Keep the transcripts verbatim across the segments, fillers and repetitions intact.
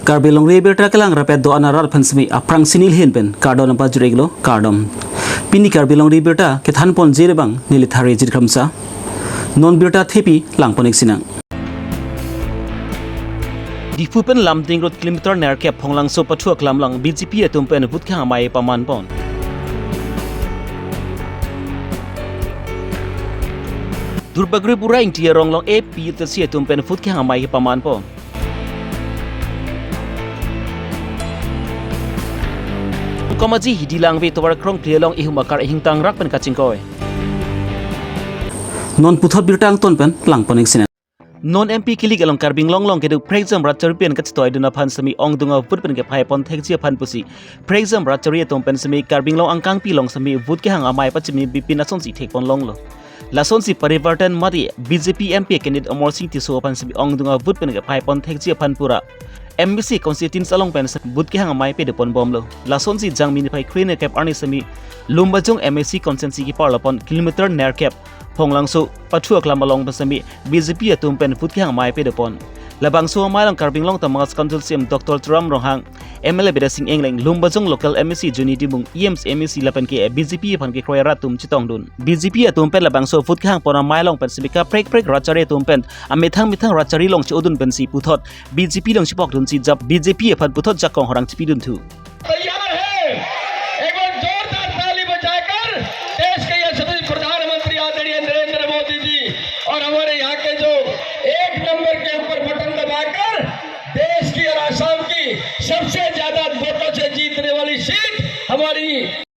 Karbi Longri Abirta kelang rapet do-an arat aphan semi aphrangsi neli ahin pen kardom nangpajir-iklo, kardom. Pini Karbi Longri Abirta kethanponji abang neli Thari Jit Kramsa. Non birta thepi langpon-ik sinang. Diphu pen Lumding Road kilometer nerkep Phonglangso pathu aklam along B J P atum pen vote kehang amei pamanpon. Durbagori Bura Ingti arong along A P H L C atum pen vote kehang amei pamanpon. Komaji Hidi Langve tovar krongkli along ihum akar ihingtang rak pen kachingkoi. Non puthot birta angton pen langpon-ik sinang. Non M P kilik along Karbi Anglong along kedo prekjam rat chari pen kachetoidun aphan semi ongdung avote pen kepahaipon thekji aphan pusi prekjam rat chari atum pen semi Karbi Anglong angkangpi along semi vote kehang amei pachini bipin asonsi thekpon longlo. Lasonsi Parivartan mate B J P M P candidate Amarsing Tisso aphan semi ongdung avote pen kepahaipon thekji aphan pura M A C constituency along pen vote kehang amei padeponbomlo. Lasonsi Jangmi niphai kre-nerkep arni semi Lumbajong M A C constituency keparlapon kilometer nerkep Phonglangso pathu aklam along pen semi B J P atum pen vote kehang amei padepon. Labangso amei along Karbi Anglong Autonomous Council C E M Doctor Tuliram Ronghang, M L A Bidya Sing Engleng, Lumbajong local M A C Johnny Timung, E M C M A C lapen ke B J P aphan kekroi arat atum chetongdun. B J P atum pen labangso vote kehangpon amei along pen semi kaprek prek rat chari atum pen amethang methang rat chari along che-odun pensi puthot B J P along chepokdunsi jap B J P aphan puthot jakong horang chepidunthu. तैयार है, एक बार जोरदार ताली बजाकर देश के यशस्वी प्रधानमंत्री आदरणीय नरेंद्र मोदी जी और हमारे यहाँ के जो एक नंबर के ऊपर बटन दबाकर देश की और आसाम की सबसे ज्यादा वोटों से जीतने वाली सीट हमारी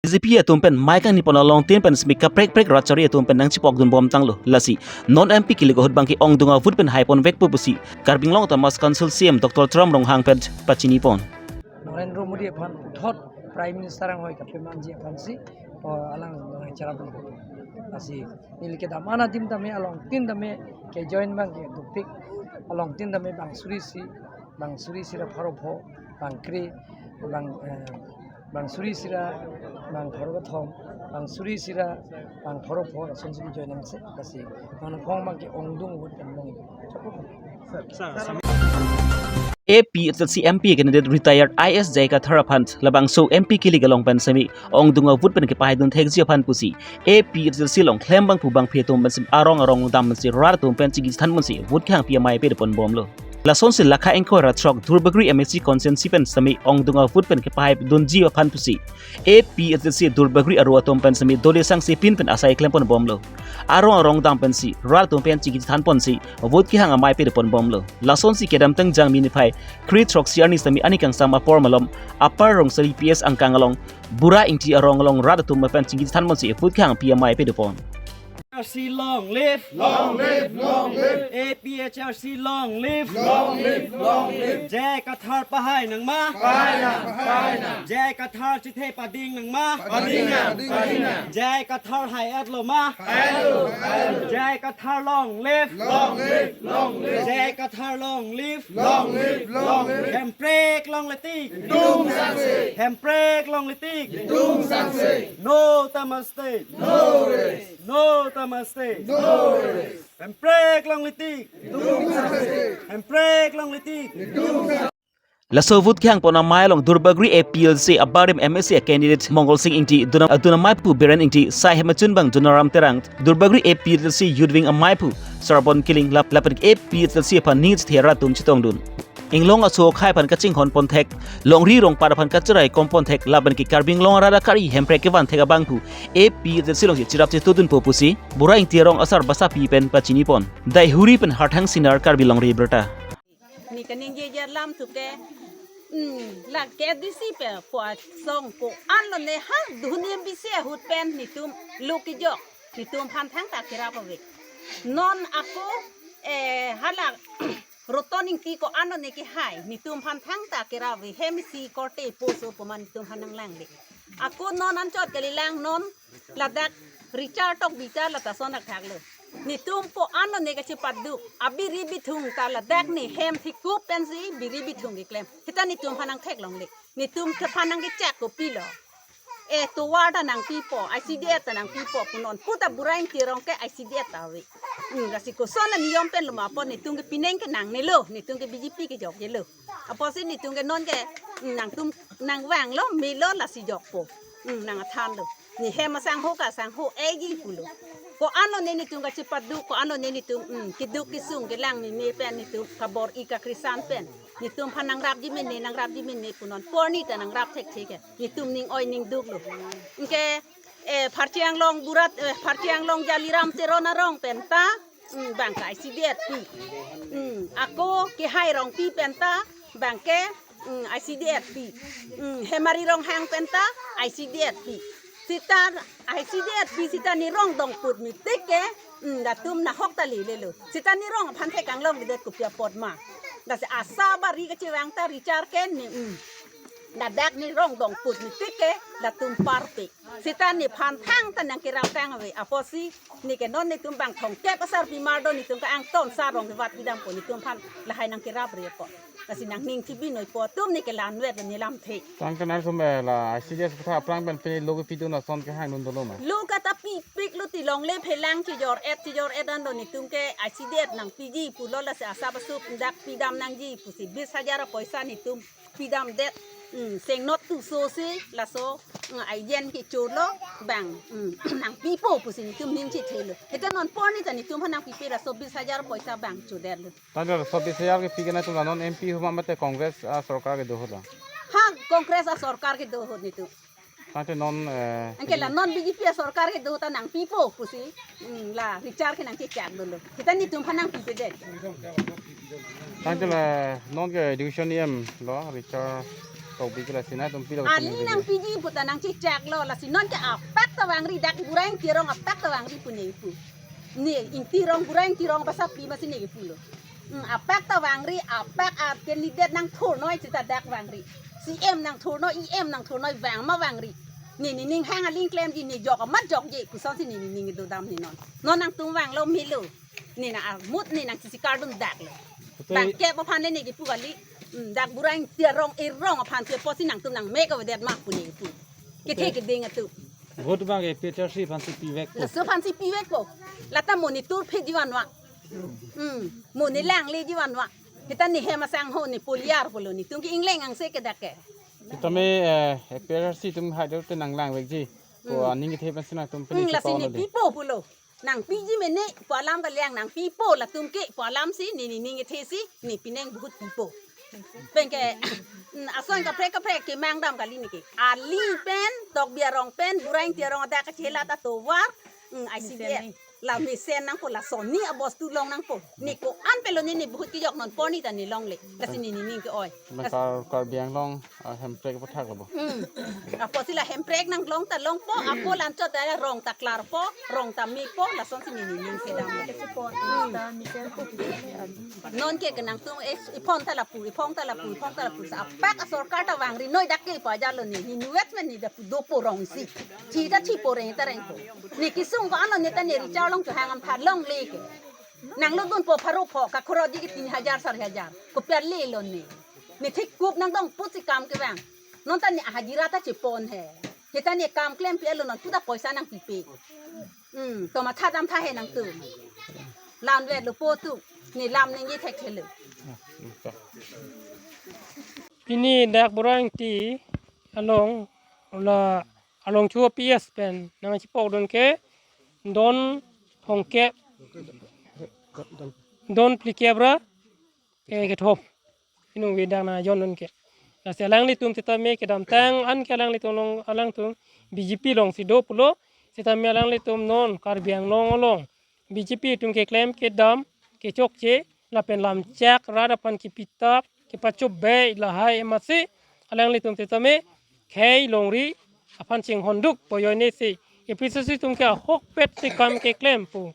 B J P atum pen mei kangnipon along tin pen semi kaprek prek rat chari atum pen nangchepokdunbom tanglo. Lasi non M P kilik ahut abangke ongdung avote pen haiponvekpo pusi Karbi Anglong Autonomous Council C E M Doctor Tuliram Ronghang pen pachinipon. Narendra Modi aphan puthot Prime Minister anghoi kapemanji aphansi, o, alang nangcherap. Lasi neli kedam an adim tame alongtin tame kejoin abangke dopik, alongtin tame bang suri isi, bang suri isi ra pharo pho, bang kre, bang, eh, bang suri isi ra, bang pharo kethom, bang suri isi ra, bang pharo pho, lasonsi kejoin nangsi, lasi, nang phong abangke ongdung avote pen long. A P H L C M P candidate retired I A S J I Kathar aphan labangso M P kilik along pen semi ongdung avote pen kepahaidun thekji aphan pusi A P H L C along klem bangphu bangphi atum pen semi arong arong dam pensi rat atum pen chingki chethanponsi vote kehangpi amei padeponbomlo. Lasonsi lakha ingkoi ra throk Durbagori M A C constituency pen semi ongdung avote pen kepahaidunji aphan pusi A P H L C Durbagori aro atum pen semi dole sangse pin pen asai klemponbomlo. Arong arong dam pensi rat atum pen chingki chethanponsi vote kehang amei padeponbomlo. Lasonsi kedamtang Jangmi niphai kre throksi arni semi ani kangsam apor malom Upper Rongsari P S angkang along Bura Ingti arong along rat atum pen chingki chethanponsi vote kehangpi amei padepon. A P H L C long live! Long live, long live! A P H L C long live! Long live, long live! J I Kathar pahai nangma! Pahai nang, pahai nang! J I Kathar chethe pading nangma! Pading nang, pading nang! J I Kathar hai-etlo ma! Hai-etlo, hai-etlo! J I Kathar long live! Long live, long live! J I Kathar long live! Long live, long live! Hemprek longle tik! Ingtung sangse! Hemprek longle tik! Ingtung sangse! No Autonomous State! No rest! No Autonomous State! No rest! Hemprek longle tik! Ingtung sangse! Hemprek longle tik! Ingtung sangse! Laso vote kehangpon amei along Durbagori A P H L C abarim M A C candidate Mongol Sing Ingti dun adun ameiphu Biren Ingti, sai hem achun abang Jonaram Terang, Durbagori A P H L C Youth Wing ameiphu Sarbon Killing lap lapen A P H L C aphan ning chethe rat atum chetongdun. Inglong aso akhai aphan kachinghonpon thek, longri rongpat aphan kacherai kompon thek lapen ke Karbi Anglong arat akari Hemprek kevan thek abangphu A P H L C along cherap chetodunpo pusi Bura Ingti arong asar basapi pen pachinipon. Dai Huri pen Harthang Sinar, Karbi Longri Abirta. Ne kaningje alam thu ke, hmm, la ke disi pe pu asong ko-an lone ha duni M B C ahut pen netum lo kejok, netum aphan thangta kerap ave. Non ako, eh, hala Roton Ingti ko-an lone kehai, netum aphan thangta kerap ave, hem isi korte poso pu ma netum aphan nanglangle. Ako non anchot kalilang non ladak Richard Tokbi ta lata son dak thaklo. Netum ko-an lone kachepaduk. Abiri bithung ta ladak ne hem thikup pensi biri bithung keklem. Seta netum aphan nangtheklongle. Netum aphan nangkechak kopilo. E tovar ta nangpipo, I C D F ta nangpipo pu non puta Bura Ingti arong ke I C D F ta ave. Hmm, lasi koson aniyom pen lo ma apot netum ke pining ke nangnelo, netum ke B J P kejokjelo. Apotsi netum ke non ke, hmm, nangtum nangvanglo, melo lasi jokpo. Hmm, nang athanlo. Ne hem asangho ka sangho egi pulo. Ko-an lone netum kachepaduk, ko-an lone netum, hmm, keduk kesung kelang meme pen netum kabor-i kakrisan pen. Netum aphan nangrapji mene, nangrapji mene pu non porni ta nangrap thekthe ke. Netum ning oi ning duklo. Anke, eh, Pharchi Anglong Burat, eh, Pharchi Anglong Jaliram Teron arong pen ta, hmm, bang ke I C D F pi. Hmm, ako Kehai Rongpi pen ta, bang ke, hmm, I C D F pi. Hmm, Hemari Ronghang pen ta, I C D F pi. Seta I C D F pi seta ne rong dongput metik ke, hmm, latum nahok ta lelelo. Seta ne rong aphan thek anglong ledet kopi apot ma. Lasi ASHA bari kachevang ta Richard ke ne, hmm. Ladak ne rong dongput metik ke latum parpe. Seta nephan thangta nangkerap kang ave. Apotsi ne ke non netum bang thomkep asarpi mar do netum ke angton sa rong kevat pidampo netum aphan lahai nangkerap repo. Lasi nangning chibi noipo atum ne ke lanvet ne lamthe. Tangte nangtum, eh, la I C D F aphuthak aphrang pen pine lo kepidun ason kehangdun dolo ma? Lo kata pipiklo ti longle phelang chejor-et chejor-et an do netum ke I C D F nangpiji pulo lasi ASHA basup dak pidam nangji pusi bis hajar apoisa netum pidamdet, mm, seng not tu so si laso, mm, ayen kecholo bang, mm, nangpipo pusi netum ning chethelo. Heta non porni ta netum aphan nangpipe laso bis hajar poisa bang chodetlo. Tangte laso bis hajar kepi ke nangtum la non M P ahut ma mate Congress asorkar kedo ahut la? Ha, Congress asorkar kedo ahut netum. Tangte non, eh, anke la non B J P asorkar kedo ta nangpipo pusi, mm, la Richard ke nangchechak dolo. Heta netum aphan nangpipedet. Tangte la non ke education E M lo Richard Tokbi ke lasi nangtum pilo? Ali nangpiji puta nangchechaklo lasi non ke apak ta vangri dak Bura Ingti arong apak ta vangri pu ne pu. Ne Ingti arong Bura Ingti arong basa pi masi ne kepulo. Hmm, apak ta vangri, apak a candidate nangthurnoi seta dak vangri. C M nangthurnoi, E M nangthurnoi vang ma vangri. Ne nening hang aling klemji ne jok amat jokje pu asonsi ne nening dodam ne non. Non nangtum vanglo melo. Ne nang amut ne nangchisikar dun daklo. Betul. Bang kep aphan le ne kepu kali. Hmm, dak Bura Ingti arong erong aphan si apotsi nangtum nangmek avedet ma pu ne kepu. Kethe keding atum. Vote bang ke A P H L C aphansi pivekpo. Laso aphansi pivekpo. Lata monitor phe jivan wa. Hmm, mo ne langleji van wa. Heta ne hem asangho ne poliar pulo netum ke ingleng angse ke dak ke. Sitame, eh, A P H L C atum hai do te nanglangvekji. Ko, hmm, aning kethe pensi nangtum, hmm, pini lasi chepao ne nodi pipo pulo. Nangpiji mene pu alam kaliang nangpipo latum ke pu alamsi ne nening kethe si ne pining bahut pipo. Penke, mm, ason kaprek kaprek kemang dam kali ne ke. Ali pen, Tokbi arong pen, Bura Ingti arong adak kachela ta tovar, mm, I C D F. La mesen nangpo, lason ne abostu long nangpo. Ne ko-an pelo ne ne bahut kejok non porni ta ne longle. Lasi ne nening ke-oi. Nang Kar-, Karbi Anglong, ah, hemprek aphuthak lo bo. Hmm. Apotsi la hemprek nanglong ta longpo, apo lanchot ta rong ta klarpo, rong ta mepo, lasonsi ne nening kedam. Non ke ke nangtum, eh, iphong ta lapu, iphong ta lapu, iphong ta lapu. Sa apak asorkar ta vangri noi dak ke pu ajar lo ne. Ne nuet men ne dak dopo rong isi. Chi ta chipo reng ta rengpo. Ne kesung ko-an lo ne ta ne Richard along chohang am thar longle ke. Nanglo dunpo pharo pho, kakhoroji ke tin hajar, sar hajar. Kopi alelo ne. Ne thik kup nangdong putsi kam kevang. Non ta ne hajira ta chepon he. Heta ne kam klempi alo non puta poisa nangpipe. Hmm, to matha dam tha he nangtum. Lam ve lo po tu. Ne lam neng ye thek thelo. Pini dak Bura Ingti along la along chu P S pen nangchipok dun ke don thomkep, don phlikep ra ke kethom. Inung vedak na jon dun ke. Lasi alanglitum sitame kedamtang an ke alanglitum along alangtum B J P alongsi do pulo. Sitame alanglitum non Karbi Anglong along B J P atum keklem kedam kechokche lapen lamchak rat aphan kepitap kepachobei lahai amatsi alanglitum sitame khei longri aphan chinghonduk pojoine si A P H L C atum ke ahokpet si kam keklempo.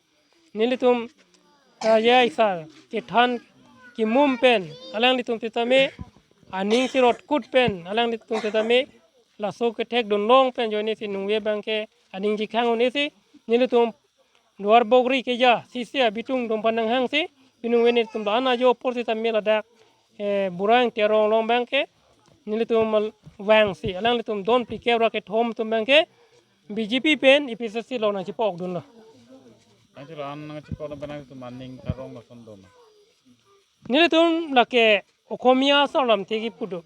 Nelitum, ah, ya isa kethan kemum pen alanglitum sitame aning si rotkut pen alanglitum sitame laso kethek dun long pen joine si nungve bang ke aning jikhang un-e si nelitum Duarbagori keja sisi abitung atum aphan nanghangsi pinung vene atum do-an ajo apor sitame ladak, eh, Bura Ingti arong along bang ke nelitum vangsi alanglitum don phlikep ra kethom atum abangke B J P pen A P H L C along nangchepokdunlo. Nangchelo an nangchepok dun pen nangtum aning karong lason doma. Nelitum lake Okhomia asar alam thek kipu do.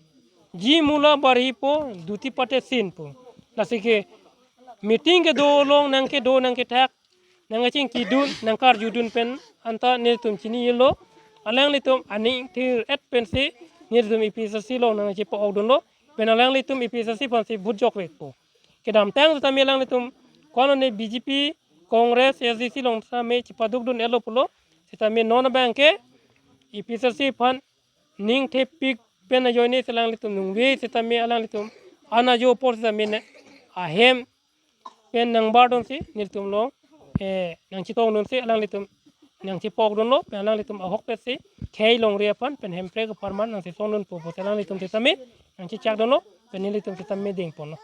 Ji mula barhi po, duti pate sin po. Lasi ke meeting kedo along nangkedo nangkethak, nangkachingkidun, nangkarjudun pen anta nelitum chinilo. Alanglitum aning thir-et pensi nelitum A P H L C along nangchepokdunlo. Pen alanglitum A P H L C aphansi vote jokvekpo. Kedamtang setame alanglitum konone B J P, Congress, S D C along setame chepadukdun-etlo pulo. Setame non abangke A P H L C aphan ning thepik pen ajoine si alanglitum nungve setame alanglitum an ajo apor setame ne ahem pen nangbardunsi nelitum along, eh, nangchetongdunsi alanglitum nangchepokdunlo, pen alanglitum ahokpetsi khei longri aphan pen Hemprek apharman nangchetongdunpo pusi alanglitum setame nangchechakdunlo, pen nelitum setame dengponlo.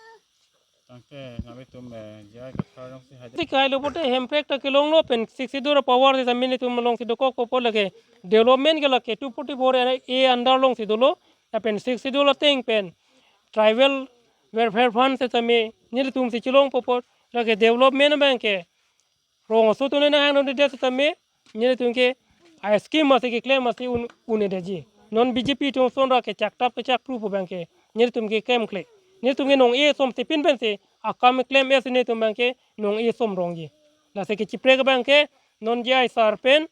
Tangte ngamitum, eh, J I Kathar alongsi hajar. Ti kailo pote Hemprek ta kelonglo pen Sixth Schedule power setame nelitum alongsi dokokpo pu lake development ke lake two forty-four A under alongsi dolo, lapen Sixth Schedule ateng pen Tribal Welfare Fund setame nelitumsi chelongpo pu lake development abangke rong aso atum nanghangdunde setame nelitum ke a scheme masi keklem masi un-, un-edetji. Non B J P atum ason ra kechak tap kechak pru pu abangke nelitum ke klemkle. Nelitum ke nong-e asom sepin pensi akam klem-et si nelitum abangke nong-e asom rongji. Lasi kechiprek abangke non J I sir pen,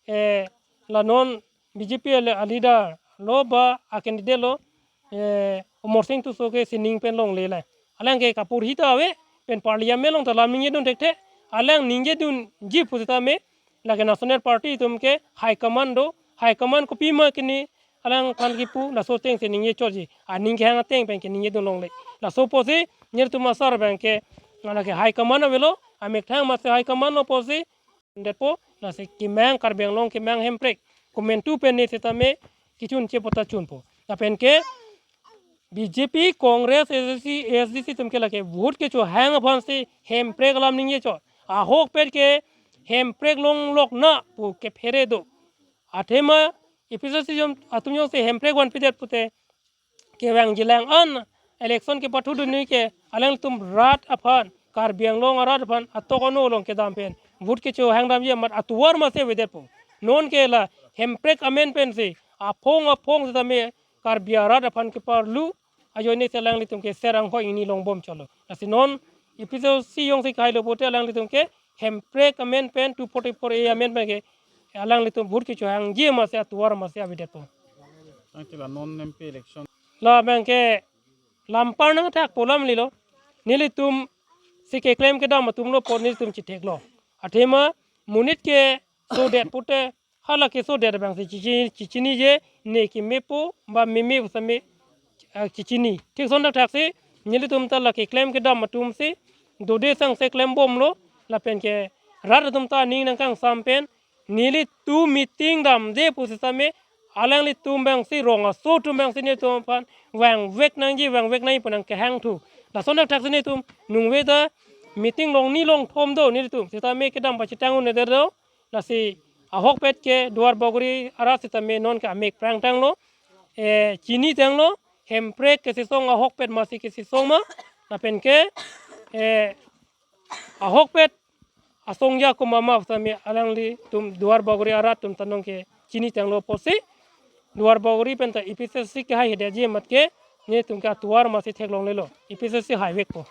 eh, la non B J P ale a leader lo ba a candidate lo, eh, Amarsing Tisso ke sining pen longle la. Alang ke kapurhi ta ave pen parliament along ta lam ningjedun thekthe. Alang ningjedunji pu setame lake National Party atum ke high command do, high command kopima kini alangphan kipu laso atengsi ningjechotji. Aning kehang ateng pen ke ningjedun longle. Laso apotsi nelitum asar abangke lake high command avelo, amethang masi high command lo apotsi detpo, lasi kemang Karbi Anglong kemang Hemprek komantu pen ne setame kechun che pota chunpo. Lapen ke B J P, Congress, S D C, S D C atum ke lake vote kechohang aphansi Hemprek alam ningjechot. Ahokpet ke Hemprek longlok na pu kephere do. Athema A P H L C atum jongsi Hemprek vanpidet pute kevangjilang an election kepathudunji ke alangtum rat aphan, Karbi Anglong arat aphan atok ano along kedam pen vote kechohangdamji amat atovar masi avedetpo. Non ke la Hemprek amen pensi aphong aphong setame Karbi arat aphan keparlu ajoine si alanglitum ke serang ho ini longbomchotlo. Lasi non A P H L C jongsi kailo pote alanglitum ke Hemprek amen pen two forty-four A amen pen ke alanglitum vote kechohangji masi atovar masi avedetpo. Tangte la non M P election. La abangke lampar nangthakpo alam lilo. Nelitumsi keklem kedam atumlo apot nelitum chetheklo. Athema monit kesodet pute hala kesodet abangsi chichi-, chichinije ne kemepo ba meme pu setame, ah, chichini. Thik ason thakthaksi nelitum ta la keklem kedam atumsi dode sangse klembomlo lapen ke rat atum ta aning nangkangsam pen nelitum meeting damde pu setame alanglitum abangsi rong aso atum abangsi nelitum aphan vangvek nangji vangvek nangji pu nangkehangthu. Lason thakthaksi nelitum nungve ta meeting longni longthom do nelitum setame kedam pachetang un-edet do. Lasi ahokpet ke Duar Bagori arat setame non ke amek prangtanglo, eh, chinitanglo, Hemprek kesisong ahokpet masi kesisong ma, lapen ke, eh, ahokpet asong ja komat ma setame alanglitum Duar Bagori arat atum ta non ke chinitanglo apotsi Duar Bagori pen ta A P H L C kehai hedetji amat ke nelitum ke atovar masi theklonglelo, A P H L C haivekpo.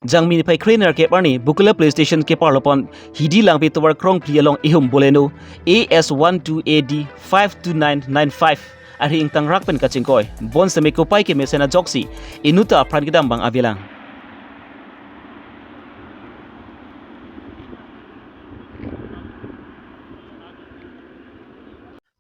Jangmi niphai kre nerkep arni Bokula Police Station keparlo pon Hidi Langpi tovar krongphli along ihum Boleno A S one two A D five two nine nine five ari ingtangrak pen kachingkoi. Bonseme kopai kemesen ajoksi inutta apran kedam abang avelang.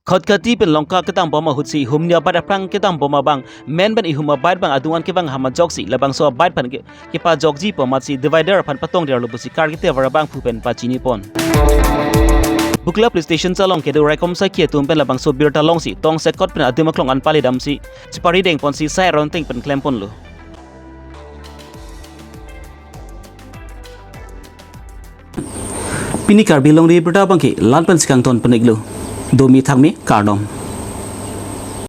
Khatkati pen Longka kedambom ahutsi ihumni abike aphrang kedambom abang men pen ihum abike abang adung an kevang ham ajoksi labangso abike aphan ke, kepajokji pu amatsi divider aphan patongderlo pusi Karkli Tevar abangphu pen pachinipon. Bokula Police Station chalong kedo raikom sakhi atum pen labangso birta longsi tongsekot pen adim aklong an palidamsi chepari dengponsi sai aron teng pen klemponlo. Pini Karbi Longri Abirta abangke la-an pensi kangton pen-iklo. Domi thakmi kardom.